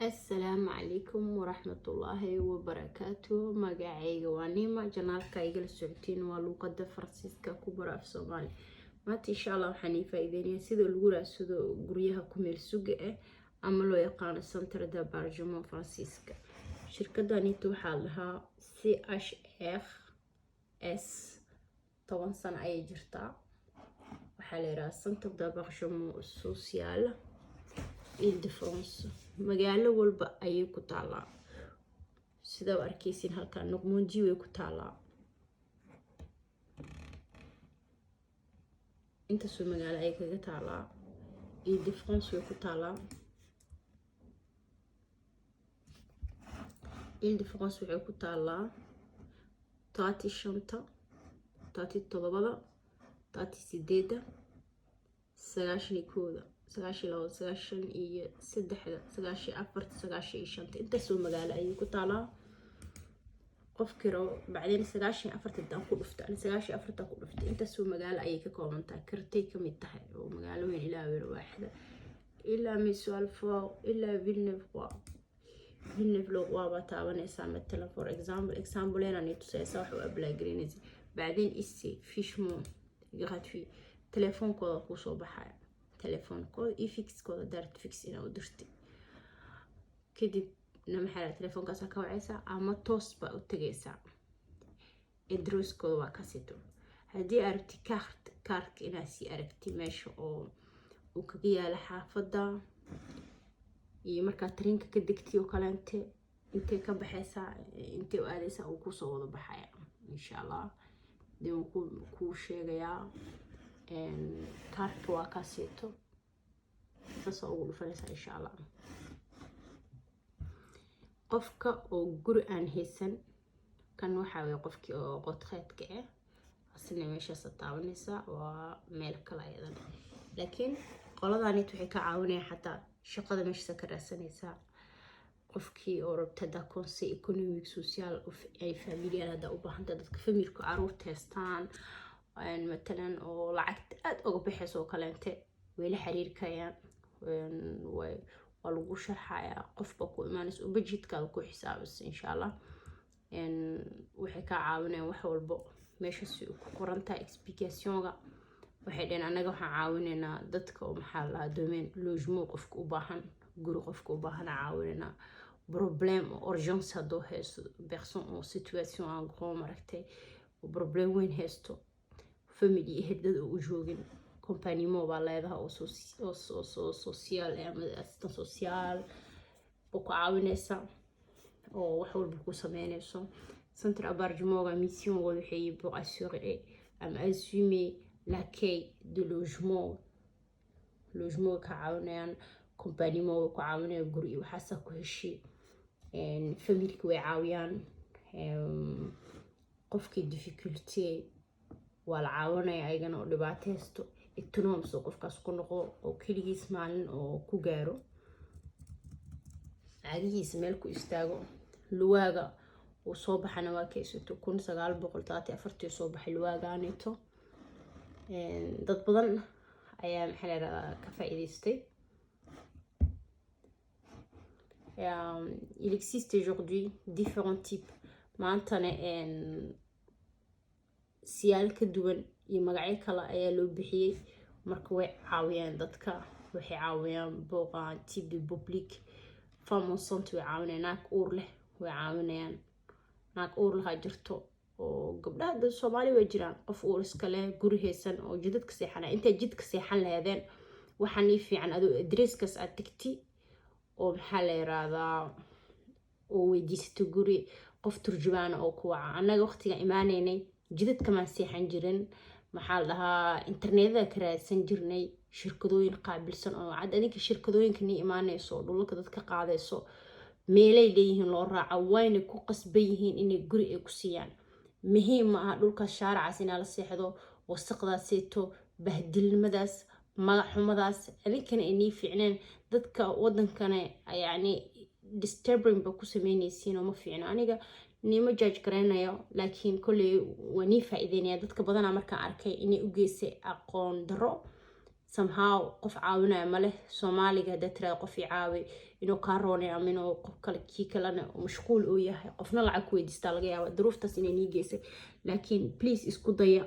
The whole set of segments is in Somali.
Assalaamu calaykum waraxmatullaahi wabarakaatu. Magacayga waa Nima, channelka igala socotiin waa luuqada Faransiiska ku baro af Soomaali. Maanta, insha Allah, waxaan ii faa-iideynayaa sida lagu raadsado guryaha kumeel suga ah ama loo yaqaano centre d'hébergement Faransiiska. Shirkadanita waxaa la dhahaa CHRS. 10 sano ayay jirtaa. Waxaa la yidhahaa Centre d'hébergement social Île-de-France. Magaalo walba ayay ku taalaa, sida u arkeysin halkan Normandie way ku taalaa. Intaasoo magaalo ayay kaga taalaa. Île-de-France way ku taalaa. Île-de-France waxay ku taalaa 35-ta, 37-da, 38-da, 91-da, 92-da, 93-da, 94-ta, 95-ta. Intaasoo magaalo ayay ku taalaa. Qofkii rabo bacdeen 94-ta hadaan ku dhufta, ani 94-ta ku dhuftay. Intaasoo magaalo ayay ka kooban tahay. Kartay kamid tahay oo magaalo weyn, ilaa weyn waaxda, ilaa Maisons-Alfort, ilaa Villeneuve. Villeneuve baa taabanaysaa matalan, for example, example inaan tusaysa wax u apply gareynaysa. Bacdeen isi fichement gratuit, telefoonkooda kuusoo baxaya, telefoonkooda iyo fixkooda direct fix inaa u dirtay. Kadib na maxaa, telefoonkaasa ka wacaysaa ama toos baa u tegaysaa. Adresskooda waa kasito. Haddii aragti carte, kaarka inaad sii aragti meesha oo uu kaga yaala xaafadda iyo markaa tariinka ka degtay oo kaleente, intay ka baxaysaa, intay u aadaysaa, uu kusoo wada baxaya, insha Allah. Dee wuu kuu sheegayaa. Kaarka waa kaaseeto, saasoo ugu dhufanaysaa, insha Allah. Qofka oo guri aan haysan, kan waxaa waye qofkii oo qodqeedka ah, asina meeshaas taabanaysaa, waa meel kale ayadan. Laakiin qoladanit waxay ka caawinayaan xataa shaqada, meeshaasa ka raadsanaysaa. Qofkii oo rabta haddaa conseil économique, social ay familial haddaa u baahanta, dadka familka caruurta haystaan matalan oo lacagta aada uga baxaysa oo kaleente, way la xiriirkayaan, waa lagu sharxayaa. Qofba ku imaanaysa oo budgetkaada ku xisaabaysa, insha Allah. Waxay kaa caawinayaan wax walbo. Meeshaas ku qorantahay explicationga. Waxay dhaheen: annaga waxaan caawinaynaa dadka oo, maxaa la dhahaa, domaine logement qofka u baahan, guri qofka u baahana caawinaynaa, problème oo urgence hadduu haysto, personne en situation en grand, maaragtay, problème weyn haysto, family iyo dad oo u joogin, accompagnement baa leedahay oo social ama assistant social oo ku caawinaysa oo wax walba ku sameynayso. Centre hébergementga mission waxay pour assurer ama assumer l'accueil de logement, logement ka caawinayaan, accompagnement way ku caawinayaan, guri iyo waxaasa ku heshi. Familka way caawiyaan. Qofkii difficulté waa la caawinaya ayagana oo dhibaato haysto, autonome oo qofkaas ku noqdo oo keligiis maalin oo ku gaaro cagihiisa meel ku istaago. Luwaaga uu soo baxana waa kaysato 1934-tii soo baxay luwaagaanito. Dad badan ayaa, maxaa la yirahdaa, ka faa'iidaystay. Il existe aujourd'hui différents types. Maantana siyaalo ka duwan iyo magacyo kale ayaa loo bixiyey. Marka way caawiyaan dadka, waxay caawiyaan booqan type de public. Femme enceinte way caawinayaan, naag uur leh way caawinayaan. Naag uur lahaa jirto oo gabdhaha dad Soomaali way jiraan, qof uur iska leh, guri haysan oo jidadka seexanaya. Intay jidka seexan lahaydeen, waxaa nii fiican adoo adresskaas aad tagti oo, maxaa la yiraahdaa, oo weydiisato guri, qof turjubaana oo ku waca. Annaga waqtiga imaanaynay jidadkamaan seexan jirin. Maxaa la dhahaa, internetada ka raadsan jirnay shirkadooyin qaabilsan oo cad. Adinka shirkadooyinka nii imaanayso oo dhulalka dadka qaadayso, meelay leeyihiin loo raaca, wayna ku qasban yihiin inay guri ay ku siiyaan. Muhiim ma aha dhulkaas shaaracaas inaa la seexdo, wasaqdaas seeto, bahdilnimadaas, magaxxumadaas, adinkana ay nii fiicneen, dadka wadankana yacni disturbing ba ku sameynaysiin oo ma fiicno. Aniga niima judge garaynayo, laakiin kolley waa nii faa-iideynaya. Dadka badanaa markaan arkay inay u geysay aqoon darro, somehow qof caawinaya maleh. Soomaaliga haddaa tiraada qof i caawi, Inuu kaa roonay ama inuu qof kale, kii kalena mashquul uu yahay, qofna lacag ku weydiistaa laga yaaba duruuftaas inay nii geysay. Laakiin please, isku daya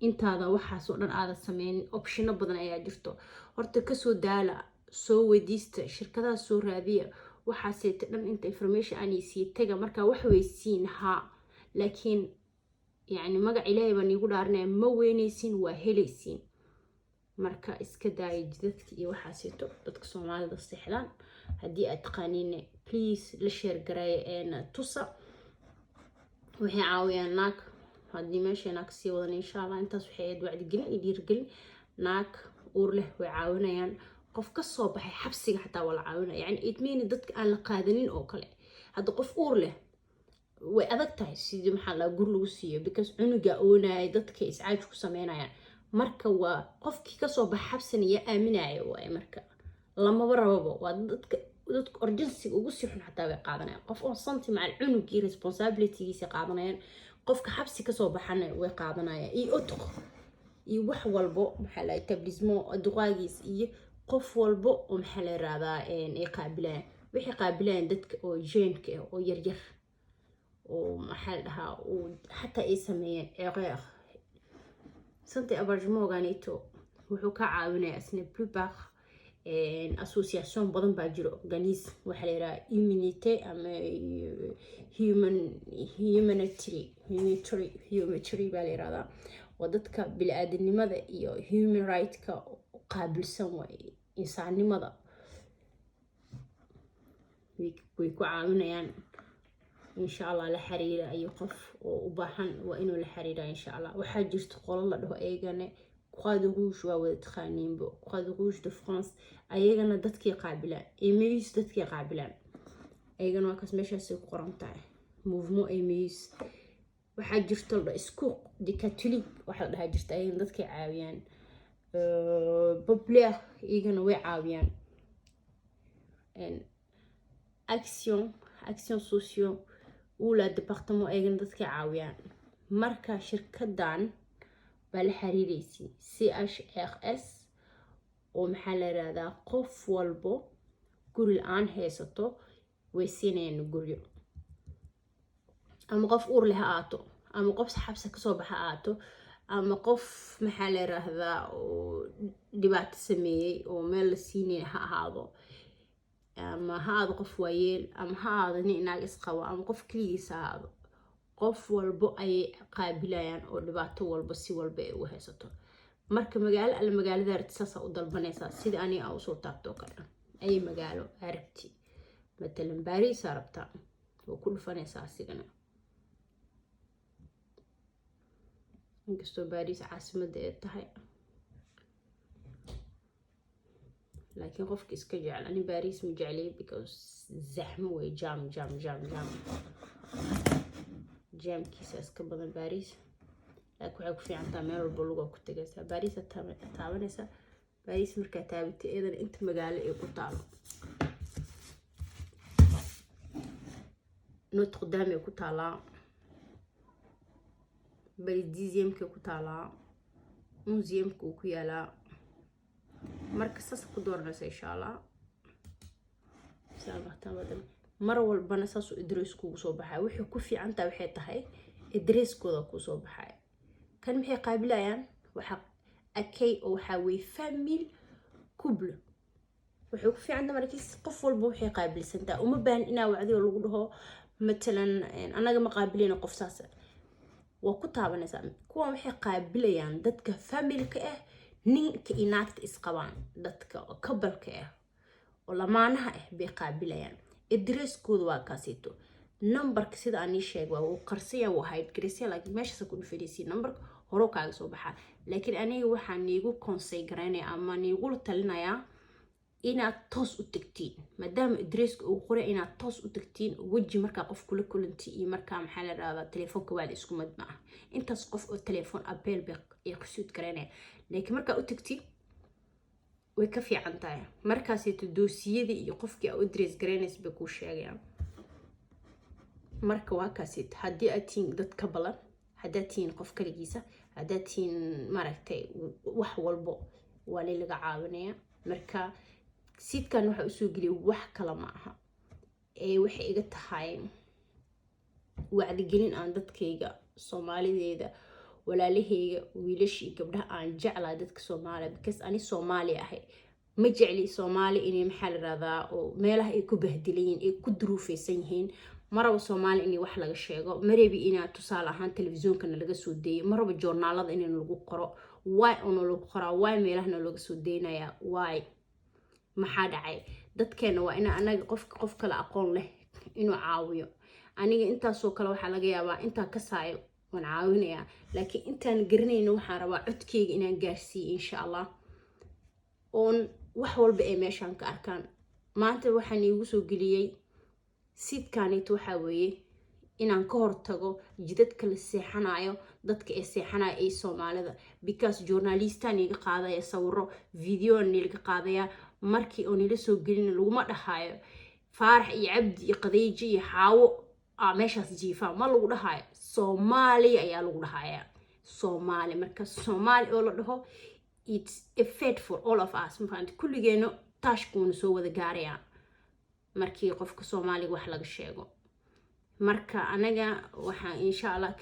intaada waxaas oo dhan aada sameynin. Optiono badan ayaa jirto. Horta kasoo daala, soo weydiista shirkadaha, soo raadiya waxaaseeta dhan. Inta information aan siiye taga markaa wax weysiin haa, laakiin yacni magac Ilaahay baan iigu dhaarinaya, ma weyneysiin, waa helaysiin. Marka iska daaya jidadka iyo waxaaseeto dadka Soomaalida seexdaan. Haddii aad taqaaniin, please la share gareeya, tusa, waxay caawiyaan naag. Haddii meesha naag sii wadan, insha Allah. Intaas waxay ahayd wacdigelin iyo dhiirigelin. Naag uur leh way caawinayaan, qof ka soo baxay xabsiga xataa waa la caawinaya. Yani itmiini dadka aan la qaadanin oo kale. Hadda qof uur leh way adag tahay sidii maxaa la gur lagu siiyo, because cunuga oonaya, dadka iscaaj ku sameynayaan. Marka waa qofkii kasoo baxa xabsina yaa aaminaya waaye. Marka lamaba rababo, waa dadka urgencyga ugu sii xun xataa way qaadanayaan. Qof oo santi macal cunugii responsibilitygiisa qaadanayaan, qofka xabsi kasoo baxana way qaadanayaan, iyo otq iyo wax walbo, maxaa la établissement duqaagiis iyo qof walbo oo maxaa la yirahdaa ay qaabilayaan. Waxay qaabilayaan dadka oo jeuneka ah oo yaryar oo maxaa la dhahaa uu xataa ay sameeyeen erreur. Santé hébergementganito wuxuu ka caawinayaa isna. Plupart association badan baa jiro, organisme waxaa la yiraahdaa humanité ama human humanitary humanitary humanitary baa la yirahdaa. Waa dadka bili-aadanimada iyo human right-ka qaabilsan waaye, insaannimada way ku caawinayaan, insha Allah. La xiriira iyo qof oo u baahan waa inuu la xiriira, insha Allah. Waxaa jirta qolo la dhaho ayagana Croix de Rouge, waa wada taqaaniinbo Croix de Rouge de France. Ayagana dadkii qaabilaan, Emmaüs dadkii qaabilaan ayagana waa kaas, meeshaasay ku qoran tahay Mouvement Emmaüs. Waxaa jirta la dhaho Secours de Catholique, waxaa la dhahaa jirta, ayagana dadkay caawiyaan. Populaire iyagana way caawiyaan. Action sociaux ou la département ayagana dadkay caawiyaan. Marka shirkadan baa la xiriireysay, CHRS, oo maxaa la yirahdaa qof walbo guri la-aan haysato way siinayaan guryo, ama qof uur leh ha aato, ama qof xabsa kasoo baxa ha aato, ama qof maxaa la yiraahdaa oo dhibaato sameeyey oo meel la siinaya ha ahaado, ama ha ahaado qof waayeel, ama ha ahaado nin inaag isqabo, ama qof keligiis ha ahaado. Qof walbo ayay qaabilayaan oo dhibaato walba si walba ay ugu haysato. Marka magaalo alle magaalada aragti saasaa u dalbanaysaa, sida aniga aa usoo taabto oo kale ayay. Magaalo aragti, matalan Baariis aa rabtaa, waa ku dhufanaysaa asigana, inkastoo Baariis caasimada ay tahay, laakiin qofka iska jecel. Ani Baariis ma jecliy because zaxmo wey, jam jam jam jam, jaamkiisa iska badan Baariis. Laakiin waxay ku fiicantaa meel walba lugaa ku tegaysaa. Baariis taabanaysaa, Baariis markaa taabatay, iyadana inta magaalo ay ku taalo, Notre Dame ay ku taalaa, Paris dixièmeka ku taalaa, 11e-ka uu ku yaalaa. Marka saas ku dooranaysa, insha Allah. Mar walbana saasuu adress kugu soo baxaya. Waxay ku fiicantaha waxay tahay adresskooda kuu soo baxaya. Kan maxay qaabilayaan? Waxa akay oo waxaa weye famille, couple. Waxay ku fiicantaha markiis qof walba waxay qaabilsantaa. Uma baahan inaa wacdi oo lagu dhaho matalan annaga ma qaabilayno qof saas. Waa ku taabanaysaa. Kuwan waxay qaabilayaan dadka familka ah, ninka iyo naagta isqabaan, dadka coupleka ah oo lamaanaha ah bay qaabilayaan. Adresskooda waa kaasito. Numberka sida aan ii sheeg waa uu qarsaya, wuu hide gareysaya, laakiin meeshaas ku dhufanaysiin, numberka hore kaaga soo baxaa. Laakiin aniga waxaan niigu conseil garaynaya ama niigula talinayaa inaad toos u tagtiin, maadaama adresska uu qoray, inaad toos u tagtiin weji markaa qof kula kulanti iyo markaa maxaa la dhahdaa telefoonka waada isku mid ma ah. Intaas qof oo telefoon appel bay ay qasuud garaynaya, laakiin markaa u tagti way ka fiican tahay. Markaasayto doosiyadii iyo qofkii aa u adress garaynaysa bay kuu sheegayaan. Marka waa kaasit. Haddii aad tihiin dad ka balan, haddaad tihiin qof kaligiisa, haddaad tihiin maaragtay, wax walbo waa laga caawinaya. Marka Site-kan waxaa usoo geliyay wax kale ma aha ee waxay iga tahay wacdigelin aan dadkayga Soomaalideeda, walaalahayga, wiilasha iyo gabdhaha aan jeclaa, dadka Soomaaliya, because ani Soomaali ahay. Ma jecli Soomaali inay, maxaa la rahdaa, oo meelaha ay ku bahdilan yihiin, ay ku duruufeysan yihiin. Maraba Soomaali inay wax laga sheego. Marebi inaa tusaale ahaan telefisoonkana laga soo deeyo. Maraba joornaalada in lagu qoro. Why ona lagu qoraa? Why meelahana looga soo deynayaa? Why? Maxaa dhacay? Dadkeena waa ina anaga qofka qof kale aqoon leh inuu caawiyo. Aniga intaasoo kale waxaa laga yaabaa intaa kasaayo waan caawinayaa, laakiin intaan garanayno waxaan rabaa codkeyga inaan gaarsiiyo, insha Allah, oon wax walba ay meeshaan ka arkaan. Maanta waxaan iigu soo geliyey site-kanito waxaa weeye inaan ka hortago jidadka la seexanayo, dadka ee seexanayo ee Soomaalida, because journalistan iga qaadaya sawiro, video nilaga qaadaya. Markii oo nila soo gelin, laguma dhahayo Faarax iyo Cabdi iyo Qadeyji iyo Xaawo a meeshaas jiifaa. Ma lagu dhahayo. Soomaaliya ayaa lagu dhahayaa, Soomaali. Marka Soomaali oo la dhaho, it's a fate for all of us. Mafahanta? Kulligeena taashkuuna soo wada gaarayaa markii qofka Soomaaliga wax laga sheego. Marka anaga waxaan, insha Allah,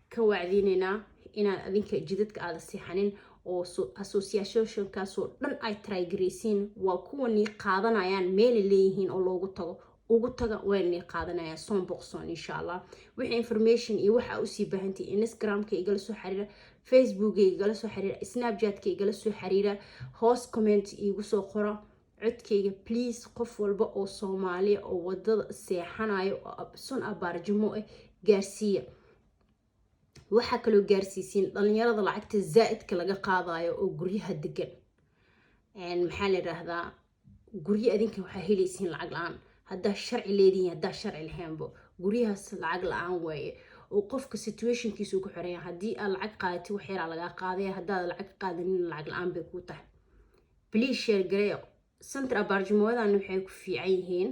ka wacdiinaynaa inaad adinka jidadka aada seexanin oo associationkaasoo dhan ay try garaysiin. Waa kuwa nii qaadanayaan, meelay leeyihiin oo loogu tago. Ugu taga, waa nii qaadanayaan 100%, insha Allah. Wixii information iyo waxa usii baahantay, Instagramka igala soo xiriira, Facebooka igala soo xiriira, Snapchatka igala soo xiriira, hoos comment iigu soo qora. Codkayga please, qof walba oo Soomaaliya oo wadada seexanayo oo sans hébergement ah gaarsiiya. Waxaa kaloo gaarsiisiin dhalinyarada lacagta zaa-idka laga qaadayo oo guryaha degan. Maxaa la yidhaahdaa, guryo adinka waxaa helaysiin lacag la-aan haddaa sharci leedihiin, haddaa sharci lahaynbo guryahaas lacag la-aan waaye, oo qofka situationkiisu ku xiraya. Haddii aad lacag qaadatid, wax yaraa lagaa qaadaya. Haddaad lacag qaadanin, lacag la-aan bay kuu tahay. Please share garee. Centre hébergement-yadan waxay ku fiican yihiin,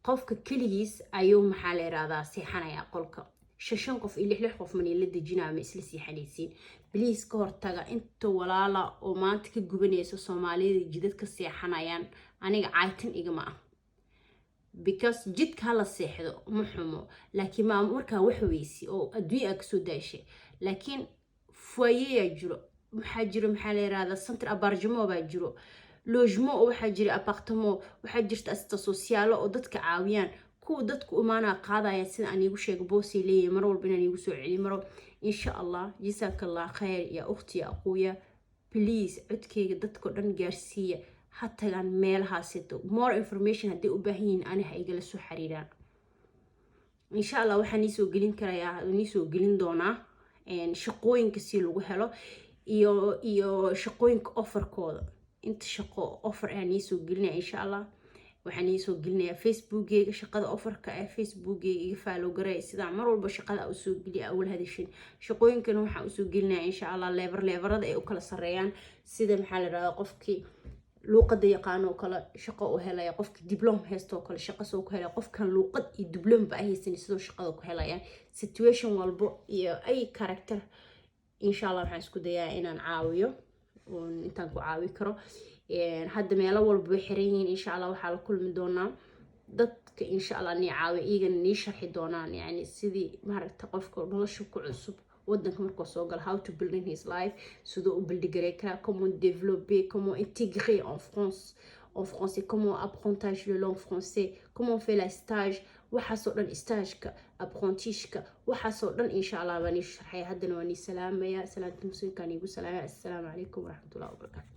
qofka keligiis ayuu, maxaa la yirahdaa, seexanayaa qolka. Shan qof iyo lix qof mani la dejinaa, ma isla seexanaysiin. Please ka hortaga inta walaala oo maanta ka gubanaysa Soomaalida jidadka seexanayaan. Aniga caaytan igama ah, because jidka hala seexdo ma xumo, laakiin maa markaa wax weysi oo adduunya aa kasoo daashay. Laakiin foyer yaa jiro, waxaa jiro, maxaa la yirahdaa, centre hébergement baa jiro, logement oo waxaa jira, appartement waxaa jirta, assistance sociale oo dadka caawiyaan. Kuwa dadku imaanaa qaadaya, sida aan iigu sheego, boosay leeyahay mar walba inaan iigu soo celiyo maro, insha Allah. Jazaaka Allah khayr ya ukhti ya aquuya. Please codkeyga dadko dhan gaarsiiya, ha tagaan meelahaaseeto. More information hadday u baahan yihiin, ani ha igala soo xiriiraan, insha Allah. Waxaan niisoo gelin karayaa, niisoo gelin doonaa shaqooyinka si lagu helo iyo shaqooyinka offerkooda. Inta shaqo offer ayaa niisoo gelinaya, insha Allah. Waxaan iisoo gelinayaa Facebookgeyga shaqada offerka ee Facebookgeyga. Iga follow garay sidaa mar walba shaqada usoo geliya awal hadashin. Shaqooyinkana waxaan usoo gelinaya, insha Allah, level levelada ay u kala sareeyaan, sida, maxaa la rahdaa, qofkii luuqada yaqaano oo kale shaqo u helaya, qofkii diplôme haysto oo kale shaqo soo ku helaya, qofkan luuqad iyo diplôme ba haysan sidoo shaqada ku helayaan, situation walbo iyo ay character. Insha Allah waxaan isku dayaa inaan caawiyo intaan ku caawi karo. Hadda meelo walba way xiran yihiin. Insha Allah waxaa la kulmi doonaa dadka, insha Allah, nii caawiya, iyagana nii sharxi doonaan, yani sidii maaragta qofka nolosha ku cusub wadanka markuu soo galo, how to building his life, siduu u build garey karaa, comment développer, comment intégrer en France en français, comment apprentissage le langue français, comment fait la stage, waxaasoo dhan, stageka, apprentissageka, waxaasoo dhan, insha Allah baan ii sharxaya. Haddana waan ii salaamaya, salaanta muslimkaan iigu salaamaya. Assalaamu calaykum waraxmatullahi wabarakaatu.